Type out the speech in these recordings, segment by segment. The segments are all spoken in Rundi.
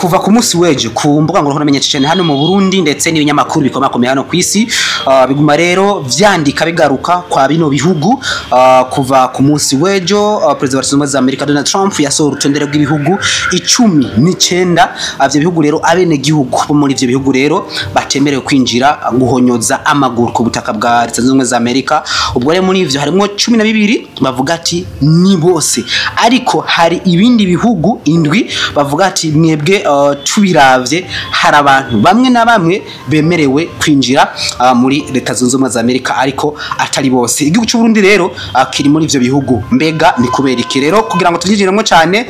Kuva ku munsi w'ejo ku mbuga ngurukanabumenyi cyane hano mu Burundi ndetse n'ibinyamakuru bikomakomeye hano ku isi, biguma rero vyandika bigaruka kwa bino bihugu. Kuva ku munsi w'ejo, Perezida wa Leta Zunze Ubumwe za Amerika Donald Trump yasohoye urutonde rw'ibihugu 19. Ivyo bihugu rero, abenegihugu bo muri ivyo bihugu rero batemerewe kwinjira, guhonyoza amaguru ku butaka bwa Leta Zunze Ubumwe za Amerika. Ubwo rero muri ivyo harimwo 12 bavuga ati ni bose, ariko hari ibindi bihugu 7 bavuga ati mwebwe, tubiravye hari abantu bamwe na bamwe bemerewe kwinjira muri Leta Zunze Ubumwe za Amerika, ariko atari bose. Igihugu cy'u Burundi rero kiri muri ivyo bihugu. Mbega ni kubera iki rero? Kugira ngo tubyinjiremo cyane,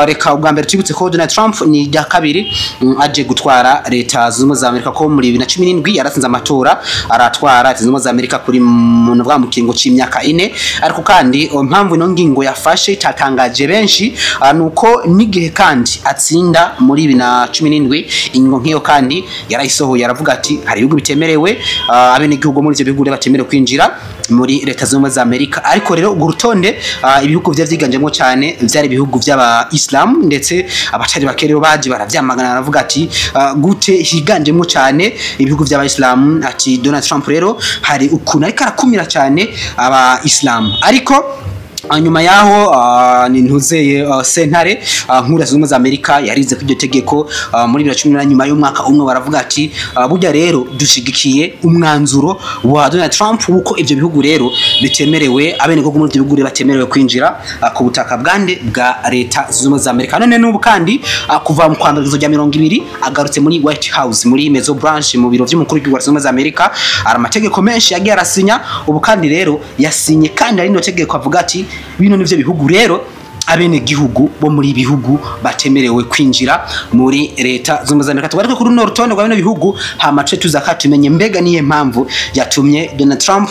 reka ubwa mbere twibutse ko Donald Trump ni irya kabiri aje gutwara Leta Zunze Ubumwe za Amerika, ko muri 2017 yaratsinze amatora, aratwara Leta Zunze Ubumwe za Amerika kuri mu bwa mu kiringo c'imyaka 4. Ariko kandi impamvu ino ngingo yafashe itatangaje benshi, nuko n'igihe kandi atsinda muri 2017, ingingo nk'iyo kandi yarayisohoye, aravuga ati hari ibihugu bitemerewe, abenegihugu muri ivyo bihugu rero batemerewe kwinjira muri Leta Zunze Ubumwe za Amerika. Ariko rero urwo rutonde, ibihugu vya vyiganjemo cyane vyari ibihugu vy'aba Islam, ndetse abatari bake rero baje baravyamagana, baravuga ati gute higanjemo cyane ibihugu vy'aba Islam? Ati Donald Trump rero hari ukuntu ariko arakumira cyane aba Islam. Ariko nyuma yaho, ni ntuzeye, sentare nkuru ya Zunze za Amerika yarize ku iryo tegeko muri 2018, nyuma y'umwaka umwe, baravuga ati burya rero dushigikiye umwanzuro wa Donald Trump wuko ivyo bihugu rero bitemerewe, abenegihugu muri ivyo bihugu rero batemerewe kwinjira ku butaka bwande bwa Leta Zunze Ubumwe za Amerika. None n'ubu kandi, kuva mu kwambara rya 20 agarutse muri White House, muri Maison Blanche, mu biro vy'umukuru w'igihugu wa Leta Zunze Ubumwe za Amerika, hari amategeko menshi yagiye arasinya. Ubu kandi rero yasinye kandi ari no tegeko avuga ati bino nivyo bihugu rero abene gihugu bo muri bihugu batemerewe kwinjira muri Leta Zunze Ubumwe za Amerika. Tugaruke kuri runo rutonde rwa bino bihugu, hama tuce tuza katumenye mbega niye mpamvu yatumye Donald Trump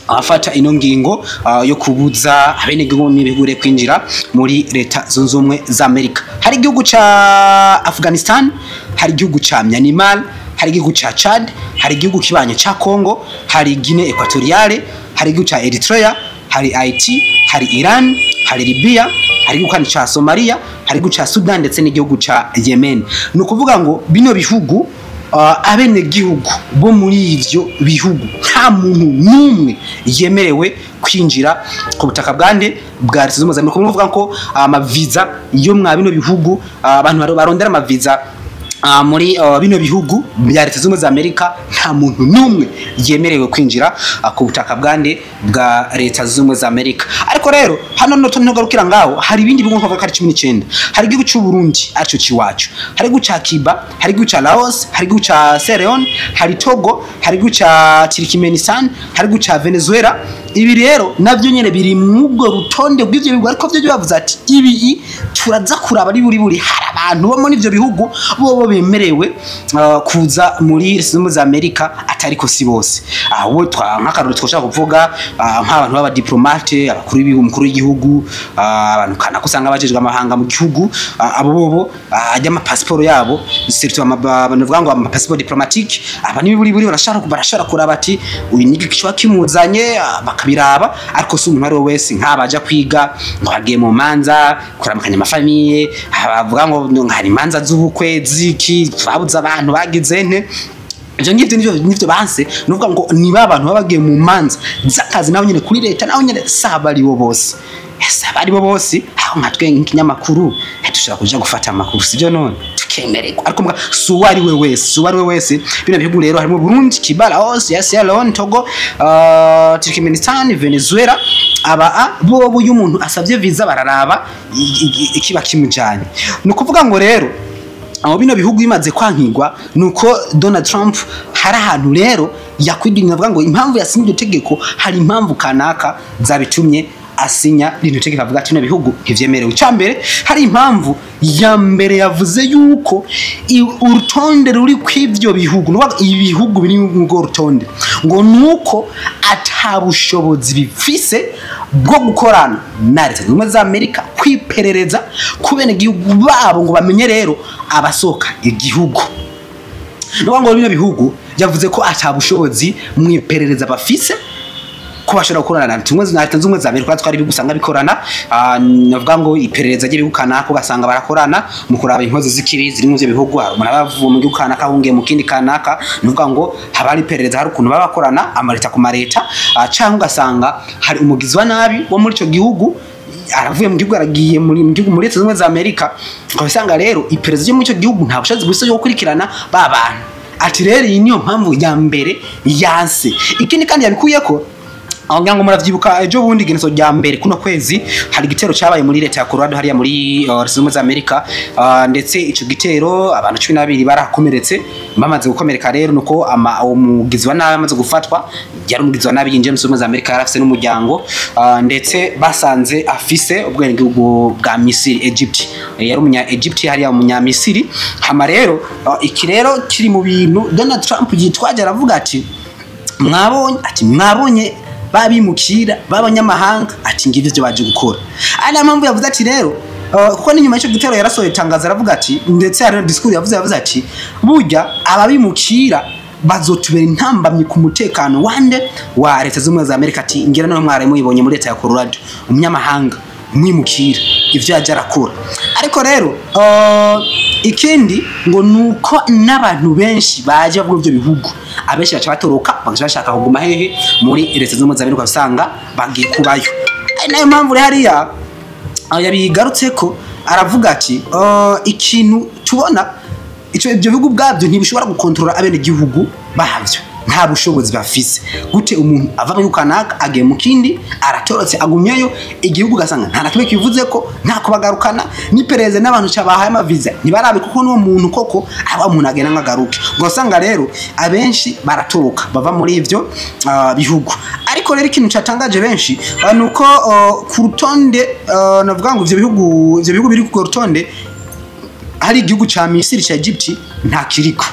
afata ino ngingo yo kubuza abenegihugu n'ibihugu rero kwinjira muri Leta Zunze Ubumwe za Amerika. Hari igihugu ca Afghanistan, hari igihugu ca Myanmar, hari igihugu ca Chad, hari igihugu kibanye ca Congo, hari Guinea Equatoriale, hari igihugu ca Eritrea, hari Haiti, hari Iran, hari Libya, hari igihugu kandi ca Somalia, hari igihugu ca Sudan ndetse n'igihugu ca Yemen. Ni ukuvuga ngo bino bihugu, abenegihugu bo muri ivyo bihugu nta muntu n'umwe yemerewe kwinjira ku butaka bwande bwa Leta Zunze Ubumwe za Amerika. Ni ukuvuga ko amaviza yo mwa bino bihugu, abantu barondera amaviza muri bino bihugu bya Leta Zunze Ubumwe za Amerika, nta muntu n'umwe yemerewe kwinjira ku butaka bwande bwa Leta Zunze Ubumwe za Amerika. Ariko rero hano no ntugarukira ngaho, hari ibindi bihugu nkavuga ko ari 19. Hari igihugu cy'u Burundi arico ciwacu, hari igihugu ca Cuba, hari igihugu ca Laos, hari igihugu ca Sierra Leone, hari Togo, hari igihugu ca Turkmenistan, hari igihugu ca Venezuela. Ibi rero navyo nyene biri mw'ubwo rutonde bw'ivyo bihugu, ariko vyo bavuze ati ibi turaza kuraba ari buri buri hari abantu bo muri ivyo bihugu bobo bemerewe kuza muri Leta Zunze Ubumwe za Amerika, atariko si bose. Aho twa nk'akarorero twoshaka kuvuga, nk'abantu b'abadiplomate, abakuru b'ibihugu, umukuru w'igihugu, abantu kana usanga bajejwe amahanga mu gihugu, abo bobo ajya amapasiporo yabo, surtout abantu bavuga ngo amapasiporo diplomatique, aba ni buri buri barashaka kuraba ati uyu ni kiba kimuzanye, bakabiraba. Ariko si umuntu ari we wese, nk'abaja kwiga, ngo bagiye mu manza kuramukanya amafamiye, bavuga ngo hari imanza z'ubukwe ziki babuze abantu bagize nte, ivyo ngivyo nivyo banse. Nuvuga ngo niba abantu baba bagiye mu manza z'akazi nabo nyene kuri leta, nabo nyene saba ari bo bose, saba ari bo bose. Aho nka twe nk'ikinyamakuru dushobora kuja gufata amakuru, sivyo? None tukemererwa, ariko mbwa si uwo ari we wese, si uwo ari we wese. Bino bihugu rero harimo Burundi, Cuba, Laos, Sierra Leone, Togo, Turkmenistan, Venezuela. Aba bobo iyo umuntu asavye visa bararaba ikiba kimujanye. Ni ukuvuga ngo rero aho bino bihugu bimaze kwankigwa, nuko Donald Trump hari ahantu rero yakwidinga avuga ngo impamvu yasinye iryo tegeko, hari impamvu kanaka zabitumye asinya rino tegeko, avuga ati bino bihugu ntivyemerewe. Icambere, hari impamvu ya mbere yavuze yuko urutonde ruri kw'ivyo bihugu, nukuvuga ibihugu biri mu urwo rutonde, ngo nuko ata bushobozi bifise bwo gukorana na Leta Zunze Ubumwe za Amerika kwiperereza ku benegihugu babo ngo bamenye rero abasohoka igihugu. Nukuvuga ngo bino bihugu yavuze ko ata bushobozi mu iperereza bafise. ko bashobora gukorana na tumwe na Leta Zunze Ubumwe za Amerika, twari bigusanga bikorana, navuga ngo iperereza ry'ibihugu kanaka ugasanga barakorana mu kuraba inkozi z'ikibi ziri mu ivyo bihugu. Hari umuntu aba avuye mu gihugu kanaka ahungiye mu kindi kanaka, nuvuga ngo haba hari iperereza, hari ukuntu baba bakorana amaleta ku mareta, canke ugasanga hari umugizi wa nabi wo muri ico gihugu aravuye mu gihugu aragiye muri mu gihugu muri Leta Zunze Ubumwe za Amerika, ukabisanga rero iperereza ryo muri ico gihugu nta bushobozi bwise bwo gukurikirana ba bantu. Ati rero iyi niyo mpamvu ya mbere yanse. Ikindi kandi yabikuyeko, aho ngira ngo muravyibuka ejo bundi igenezo rya mbere kuno kwezi hari igitero cyabaye muri leta ya Colorado hariya muri Leta Zunze Ubumwe za Amerika, ndetse ico gitero abantu 12 barakomeretse. Bamaze gukomereka rero nuko umugizi wa nabi amaze gufatwa, yari umugizi wa nabi yinjiye mu Leta Zunze Ubumwe za Amerika, yari afise n'umuryango, ndetse basanze afise ubwenegihugu bwa Misiri, Egypt, yari umunya Egypt hariya umunya Misiri. Hama rero iki rero kiri mu bintu Donald Trump yitwaje, aravuga ati mwabonye, ati mwabonye babimukira b'abanyamahanga, ati ngivyo ivyo baje gukora. Ari nayo mpamvu yavuze ati rero kuko n'inyuma y'ico gitero yarasohoye itangazo, aravuga ati, ndetse hari na discours yavuze ati burya ababimukira bazotubera intambamyi ku mutekano wande wa Leta Zunze Ubumwe za Amerika. Ati ngira naho mwaraye muyibonye muri leta ya Colorado, umunyamahanga umwimukira ivyo yaje arakora. Ariko rero ikindi ngo nuko n'abantu benshi baje bavuga ivyo bihugu, abenshi baca batoroka bagaca bashaka kuguma hehe? Muri Leta Zunze Ubumwe za Amerika, usanga bagiye kubayo. Ari nayo mpamvu rero hariya yabigarutse ko aravuga ati ikintu tubona ico ibyo bihugu ubwabyo ntibishobora gukontorora abene gihugu babyo, nta bushobozi bafise. Gute umuntu ava mu gihugu kanaka agiye mu kindi, aratorotse agumyeyo, igihugu ugasanga nta na kimwe kivuze ko nta kubagarukana n'iperereza n'abantu cabahaye amaviza ntibarabe kuko n'uwo muntu koko aba umuntu agenda ngo agaruke. Ugasanga rero abenshi baratoroka bava muri ivyo bihugu. Ariko rero ikintu catangaje benshi nuko ku rutonde, navuga ngo ivyo bihugu biri ku rutonde, hari igihugu ca Misiri, ca Egypt nta kiriko.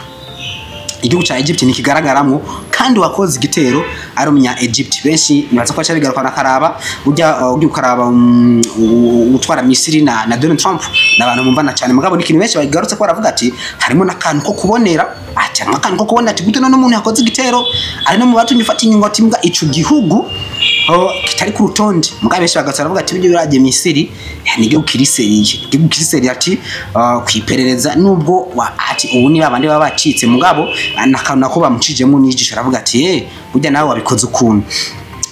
Igihugu ca Egypt ntikigaragaramwo, kandi wakoze igitero ari umunya Egypt. Benshi nibaza ko aca bigaruka nakaraba ujya ujya ukaraba utwara Misiri na Donald Trump n'abantu mumvana cyane. Mugabo ni ikintu benshi bagarutse ko baravuga ati harimo n'akantu ko kubonera, ati harimo akantu ko kubonera, ati gute none umuntu yakoze igitero ari no mu batumye ufata ingingo, ati mbwa ico gihugu kitari ku rutonde. Mugabo benshi bagatsa baravuga ati ibyo biragiye Misiri ni igihugu kiri sérieux, igihugu kiri sérieux, ati kwiperereza nubwo ati ubu ni babandi baba bacitse, mugabo nakantu nako bamucijemo n'ijisho, aravuga ati burya nawe wabikoze ukuntu.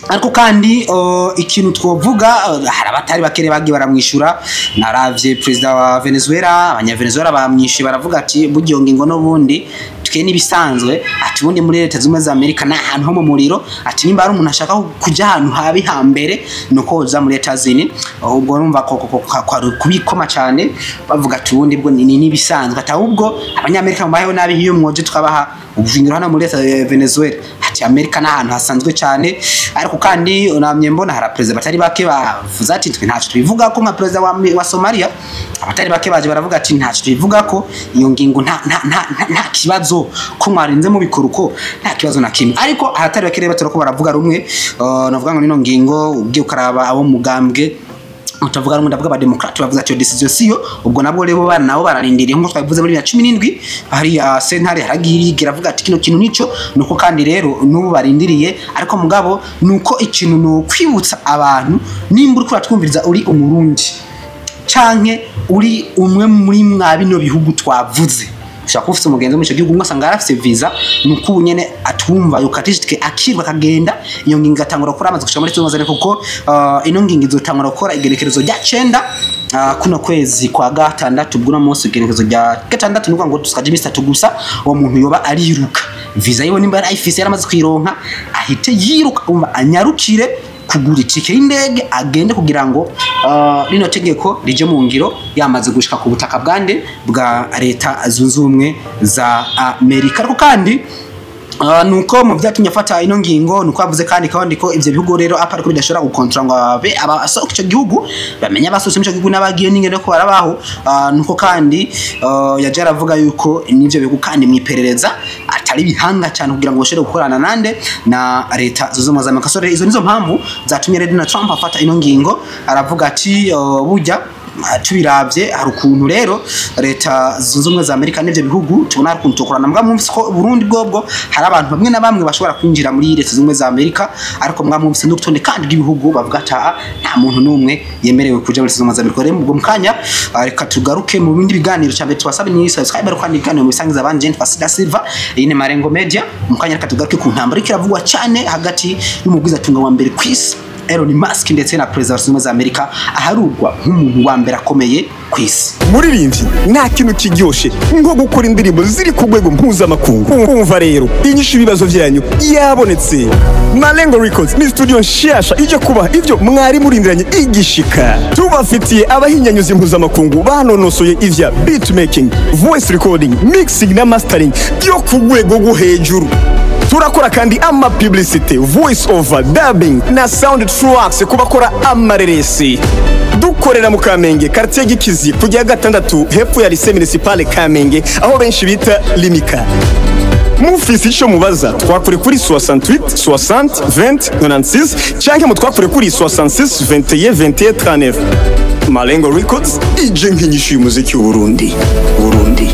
Ariko kandi ikintu twovuga, hari abatari bakere bagiye baramwishura. Naravye perezida wa Venezuela, abanya Venezuela bamwishuye baravuga ati burya iyo ngingo n'ubundi twe nibisanzwe, ati ubundi muri Leta Zunze Ubumwe za Amerika ni ahantu ho mu muriro, ati nimba hari umuntu ashaka kuja ahantu habi hambere nuko uza muri Leta Zini. Ubwo urumva ko kubikoma cyane, bavuga ati ubundi bwo ni nibisanzwe, ati ahubwo abanyamerika mubayeho nabi, iyo mwoje tukabaha ubushingiro hano muri leta ya Venezuela, ati Amerika ni ahantu hasanzwe cyane. Ariko kandi namye mbona hari perezida batari bake bavuze ati twe ntacyo tubivuga ko, nka perezida wa Somalia, abatari bake baje baravuga ati ntacyo tubivuga ko iyo ngingo nta kibazo, ko mwarinze mubikora uko nta kibazo na kimwe. Ariko ahatari bake rero batora ko baravuga rumwe, navuga ngo nino ngingo ugiye ukaraba abo mugambwe utavuga rumwe, ndavuga abademokrate, bavuga ati iyo decision siyo. Ubwo nabwo rero bana nabo bararindiriye nkuko twabivuze muri 2017 hariya sentare haragiye iravuga ati kino kintu nico. Nuko kandi rero n'ubu barindiriye. Ariko mugabo nuko ikintu no kwibutsa abantu, nimba uriko uratwumviriza uri umurundi canke uri umwe muri mwa bino bihugu twavuze, ushobora kuba ufise umugenzi wo muri ico gihugu umwe asanga yarafise visa, nuko ubu nyene atwumva yokatishike akirwa akagenda, iyo ngingo igatangura gukora amaze gushika muri Tanzania, kuko ino ngingo izotangura gukora igenekerezo rya 9 kuno kwezi kwa gatandatu. Ubwo uno munsi igenekerezo rya gatandatu, nukuvuga ngo dusigaje iminsi 3 gusa. Uwo muntu yoba ariruka visa yiwe, nimba yarayifise yaramaze kuyironka, ahite yiruka, umva anyarukire kugura itike y'indege agende, kugira ngo rino tegeko rije mu ngiro yamaze gushika ku butaka bwande bwa Leta Zunze Ubumwe za Amerika. Ariko kandi nuko mu byatumye afata ino ngingo nuko avuze kandi ko ivyo bihugu rero apa ariko bidashobora gukontrola ngo abe abasohoka ico gihugu, bamenye abasohotse mu ico gihugu n'abagiye n'ingendo ko barabaho. Nuko kandi yaje aravuga yuko n'ivyo bihugu kandi mwiperereza atari bihanga cyane kugira ngo bashobore gukorana nande? Na Leta Zunze Ubumwe za Amerika. So rero izo nizo mpamvu zatumye rero Donald Trump afata ino ngingo, aravuga ati burya Tubiravye hari ukuntu rero Leta Zunze Ubumwe za Amerika n'ivyo bihugu tubona hari ukuntu tukorana. Mbwa mwumvise ko Burundi bwobwo hari abantu bamwe na bamwe bashobora kwinjira muri Leta Zunze Ubumwe za Amerika, ariko mbwa mwumvise n'urutonde kandi rw'ibihugu bavuga ati "Ah, nta muntu n'umwe yemerewe kuja muri Leta Zunze Ubumwe za Amerika." Rero ubwo mukanya, reka tugaruke mu bindi biganiro. Cyane tubasabe ni subscribe, ariko kandi ibiganiro mubisangiza abandi. Jean Fasida Silva, iyi ni Marengo Media. Mukanya reka tugaruke ku ntambara iriko iravugwa cyane hagati y'umugwizatunga wa mbere ku isi Elon Musk ndetse na Perezida wa Leta Zunze Ubumwe za Amerika aharugwa nk'umuntu wa mbere akomeye ku isi. Muririmbyi, nta kintu kiryoshe nko gukora indirimbo ziri ku rwego mpuzamakungu. Umva rero, inyishu ibibazo byanyu yabonetse. Malengo Records ni studio nshasha ije kubaha ivyo mwari murindiranye igishika. Tubafitiye abahinyanyuzi mpuzamakungu banonosoye ivya beatmaking, voice recording, mixing na mastering byo ku rwego rwo hejuru. Turakora kandi ama publicity, voice over, dubbing na sound tracks ku bakora amareresi. Dukorera mu Kamenge, quartier Gikizi, kujya gatandatu hepfo ya Lycée Municipale Kamenge, aho benshi bita Limika. Mufise ico mubaza, twakure kuri 68 60 20 96 canke mutwakure kuri 66 21 21 39. Malengo Records ije nk'inyishu y'umuziki w'Uburundi. Burundi.